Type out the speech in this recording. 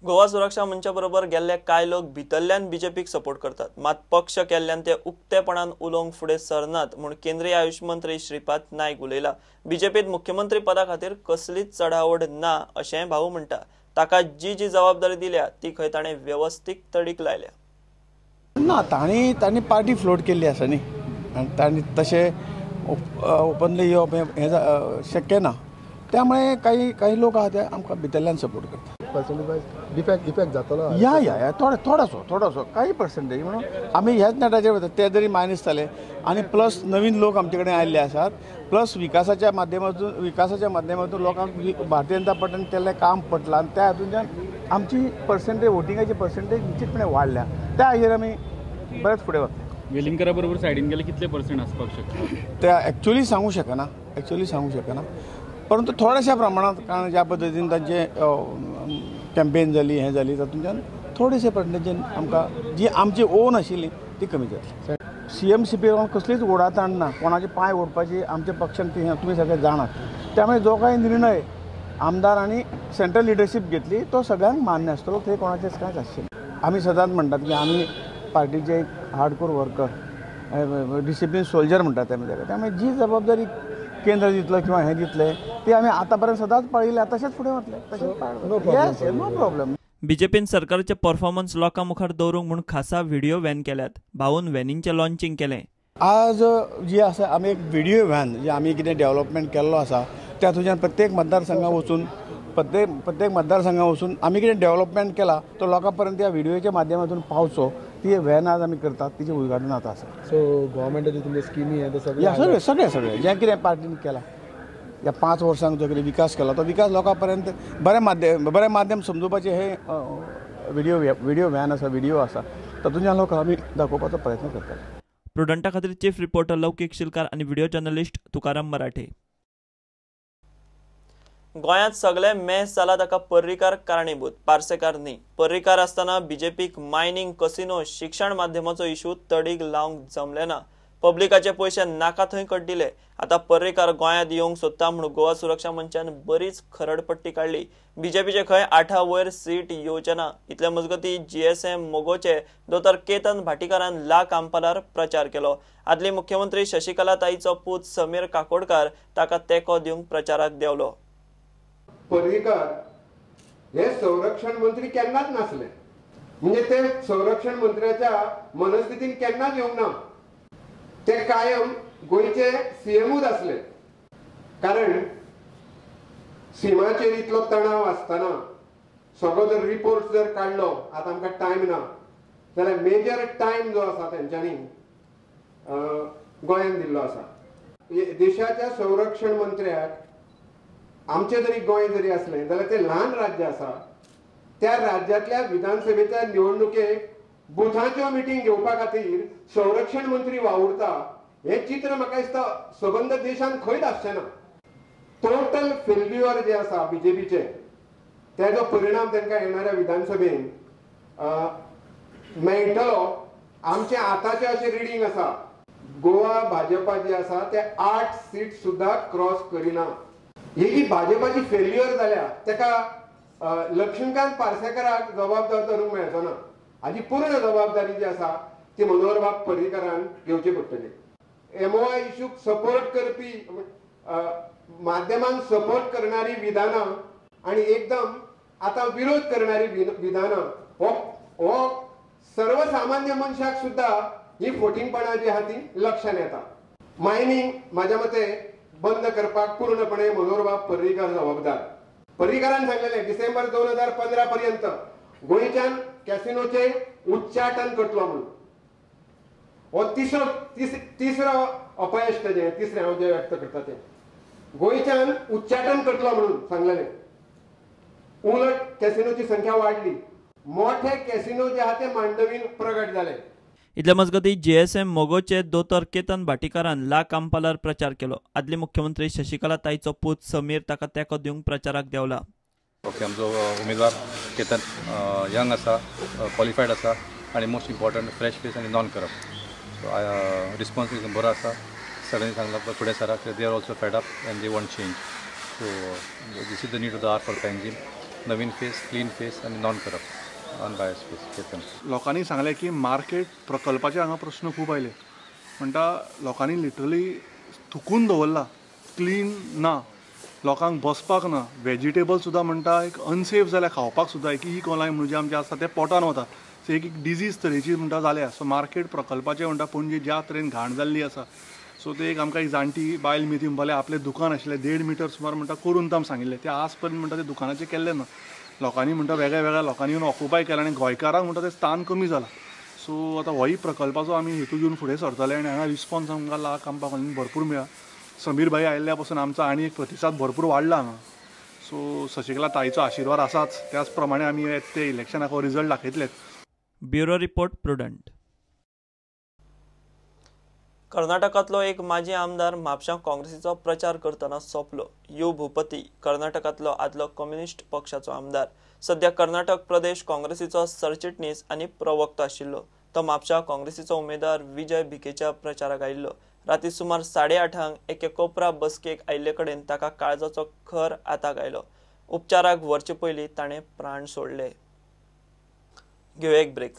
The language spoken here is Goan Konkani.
गोवा सुरक्षा मंचा बरोबर गेल्ले कांय लोक भितरल्यान बीजेपीक सपोर्ट करतात, मात पक्ष केल्ल्यान ते उक्तेपणान उलोवंक फुडें सरनात म्हूण केंद्रीय आयुष मंत्री श्रीपाद नायक उलयला. बीजेपीत मुख्यमंत्री पदा खातीर कसलीच चढाओढ ना अशें भाऊ म्हणटा. ताका जी जी जबाबदारी दिल्या ती खंय ताणें वेवस्थीत तडीक लायल्या ना. तांणी तांणी पार्टी फ्लोट केल्ली आसा न्ही, आनी तांणी तशें ओपनली येवप हें शक्य ना. त्यामुळे काही काही लोक आहा ते आमकां भितरल्यान सपोर्ट करतात. डिफेक्ट इफेक्ट जातलो या या या थोडो थोडोसो थोडोसो काही पर्सेंटेज म्हणून आमी ह्याच नेटाचेर वतात, ते जरी मायनस जाले आनी प्लस नवीन लोक आमचे कडेन आयिल्ले आसात, प्लस विकासाच्या माध्यमातून लोकांक भारतीय जनता पार्टीन केल्लें काम पटलां आनी त्या हातूंतल्यान आमची पर्सेंटेज वोटिंगाची पर्सेंटेज निश्चितपणे वाडल्या. त्या हाजेर आमी बरेंच फुडें वतले. वेलिंगकरा बरोबर सायडीन गेले कितले पर्सेंट आसपाक शकता ते एक्चुअली सांगू शकना, एक्चुअली सांगू शकना, परंतु थोड्याशा प्रमाणात, कारण ज्या पद्दतीन तांचे कॅम्पेन जाली हें जाली तातूंतल्यान थोडेशे पर्सेंटेजीन आमकां जी आमची ओन आशिल्ली ती कमी जातली. सी एम सी पी कसलीच ओढाताण ना, कोणाचे पांय ओडपाची आमच्या पक्षान ती तुमी सगळे जाणात. त्यामुळे जो काही निर्णय आमदार आनी सेंट्रल लिडरशीप घेतली तो सगळ्यांक मान्य आसतलो, थंय कोणाचेच कांयच आसचें ना. आमी सदांच म्हणटात की आमी पार्टीचे एक हार्डकोर वर्कर, डिसिप्लीन सोल्जर म्हणटात ते आमी ताका. त्यामुळे जी जबाबदारी केंद्र दितलो किंवा हें दितलें ते आमी आतां पर्यंत सदांच पाळिल्ले, तशेंच फुडें वतले, तशेंच नो प्रॉब्लम. बीजेपीन सरकारचे परफॉर्मन्स लोकां मुखार दवरूंक म्हूण खासा व्हिडिओ व्हॅन केल्यात. भाऊन व्हॅनींचें लॉन्चिंग केलें. आज जी आसा आमी एक व्हिडिओ व्हॅन जी आमी कितें डेव्हलपमेंट केल्लो आसा त्या तुज्यान प्रत्येक मतदारसंघात वचून प्रत्येक मतदारसंघात वचून आमी कितें डेव्हलपमेंट केला तो लोकां पर्यंत त्या व्हिडिओच्या माध्यमातून पावचो, ती व्हॅन आज आमी करतात, तिचें उद्घाटन आतां आसा. सो गव्हर्मेंटाचे तुमचे स्किमी हे सगळे सगळे सगळे सगळे जें कितें पार्टीन केलां ह्या 5 वर्सांक जो कितें विकास केला तो विकास लोकां पर्यंत बरें माध्यम समजुपाचें हे व्हिडिओ व्हॅन आसा, व्हिडिओ आसा, तातूंतल्यान लोकांक आमी दाखोवपाचो प्रयत्न करतले. प्रुडंटा खातीर चीफ रिपोर्टर लौकीक शिलकार आनी व्हिडिओ जर्नलिस्ट तुकाराम मराठे. गोंयांत सगळे मेस जाला ताका पर्रीकार कारणीभूत, पार्सेकार न्ही. पर्रीकार आसतना बीजेपीक मायनिंग, कसिनो, शिक्षण माध्यमाचो इशू तडीक लावंक जमले ना. पब्लिकाचे पयशे नाका थंय कड्डिले. आतां पर्रीकार गोंयांत येवंक सोदता म्हूण गोवा सुरक्षा मंचान बरीच खरडपट्टी काडली. बीजेपीचे खंय 8 वयर सीट येवचे ना. इतले मजगती जीएसएम मोगोचे दोतोर केतन भाटीकारान ला कांपालार प्रचार केलो. आदली मुख्यमंत्री शशिकला ताईचो पूत समीर काकोडकार ताका तेंको दिवंक प्रचाराक देंवलो. पर्रीकार हे संरक्षण मंत्री केन्नाच नासले, म्हणजे ते संरक्षण मंत्र्याच्या मनस्थितीन केन्नाच येवंक ना. ते कायम गोंयचे सीएमूच आसले, कारण सीमाचेर इतलो तणाव आसतना सगळो जर रिपोर्ट जर काडलो, आतां आमकां टायम ना जाल्यार मेजर टायम जो आसा तेंच्यांनी गोंयान दिल्लो आसा. देशाच्या संरक्षण मंत्र्याक आमचें जरी गोंय जरी आसलें जाल्यार तें ल्हान राज्य आसा, त्या राज्यांतल्या विधानसभेच्या निवडणुकेक बुथांच्यो मिटींग घेवपा खातीर संरक्षण मंत्री वावुरता हें चित्र म्हाका दिसता सबंद देशांत खंयच आसचें ना. टोटल फेल्युअर जें आसा बीजेपीचें तेजो परिणाम तांकां येणाऱ्या विधानसभेन मेळटलो. आमचें आतांचें अशें रिडींग आसा, गोवा भाजपा जी आसा ते 8 सीट सुद्दां क्रॉस करिना. ही जी भाजपाची फेल्युअर जाल्या ताका लक्ष्मीकांत पार्सेकराक जबाबदार धरूंक मेळचो ना. हाजी पूर्ण जबाबदारी जी आसा ती मनोहरबाब पर्रीकारान घेवची पडटली. एमओआय इशूक सपोर्ट करपी माध्यमांक सपोर्ट करणारी विधानां आनी एकदम आतां विरोध करणारी विधानां हो सर्वसामान्य मनशाक सुद्दां ही फोटिंगपणां जी आहा ती लक्षांत येता. मायनिंग म्हाज्या मते बंद करपाक पूर्णपणे मनोहरबाब पर्रीकार जबाबदार. पर्रीकारान सांगलेलें डिसेंबर 2015 पर्यंत गोंयच्यान कॅसिनोचे उच्चाटन करतलो म्हणून. हो तिसरो अपयश तेजें, तिसरें हांव जें व्यक्त करता तें गोंयच्यान उच्चाटन करतलो म्हणून सांगलेलें. उलट कॅसिनोची संख्या वाडली, मोठे कॅसिनो जे आहा ते मांडवीन प्रगट जाले. इतले मजगती जीएसएम मोगोचे दोतोर केतन भाटीकारान ला कांपालार प्रचार केलो. आदली मुख्यमंत्री शशिकला ताईचो पूत समीर ताका तेंको दिवंक प्रचाराक देंवला. ओके, आमचो उमेदवार केतन यंग आसा, क्वॉलिफायड आसा आनी मोस्ट इम्पॉर्टंट फ्रेश फेस आनी नॉन करप्ट. सो रिस्पॉन्स एकदम बरो आसा. सगळ्यांनी सांगलां फुडें सराक, they are also fed up and they want change. So this is the need of the hour for Panjim. नवीन फेस, क्लीन फेस आनी नॉन करप्ट, अनबायस फेस केतन. लोकांनी सांगलें की मार्केट प्रकल्पाचे हांगा प्रश्न खूब आयले. म्हणटा लोकांनी लिटरली थुकून दवरला, क्लीन ना, लोकांक बसपाक ना, वेजिटेबल सुद्दां म्हणटा एक अनसेफ जाल्या खावपाक सुद्दां. एक ई कोलाय म्हणून जे आमचें आसता तें पोटान वता, सो एक डिजीज तरेची म्हणटा जाल्या. सो मार्केट प्रकल्पाचें म्हणटा पणजे ज्या तरेन घाण जाल्ली आसा, सो ते एक आमकां एक जाणटी बायल मिती म्हणपाक आपलें दुकान आशिल्लें 1.5 मिटर सुमार म्हणटा करून ताम सांगिल्लें, तें आज पर्यंत म्हणटा तें दुकानाचें केल्लें ना. लोकांनी म्हणटा वेगळ्या वेगळ्या लोकांनी येवन ऑक्युपाय केलां आनी गोंयकारांक म्हणटा तें स्थान कमी जालां. सो आतां होय प्रकल्पाचो आमी हेतू घेवन फुडें सरतले आनी हांगा रिस्पॉन्स आमकां ला कामपा कॉलनीन भरपूर मेळ्ळा. समीर भाई आयिल्ल्या पासून आमचो आनी एक प्रतिसाद भरपूर वाडला हांगा. सो शशिकला ताईचो आशिर्वाद आसाच, त्याच प्रमाणे आमी ते इलेक्शनाक हो रिजल्ट दाखयतले. Bureau report, Prudent. कर्नाटकांतलो एक माजी आमदार म्हापशां काँग्रेसीचो प्रचार करतना सोंपलो. You Bhupathi कर्नाटकांतलो आदलो कम्युनिस्ट पक्षाचो आमदार, सध्या कर्नाटक प्रदेश काँग्रेसीचो सरचिटणीस आनी प्रवक्तो आशिल्लो. तो म्हापशां काँग्रेसीचो उमेदवार विजय भिकेच्या प्रचाराक आयिल्लो. राती सुमार 8:30 एके कोपरा बसकेक आयिल्ले कडेन ताका काळजाचो खर आताक आयलो. उपचाराक व्हरचे पयलीं ताणें प्राण सोडले. घेवया एक ब्रेक.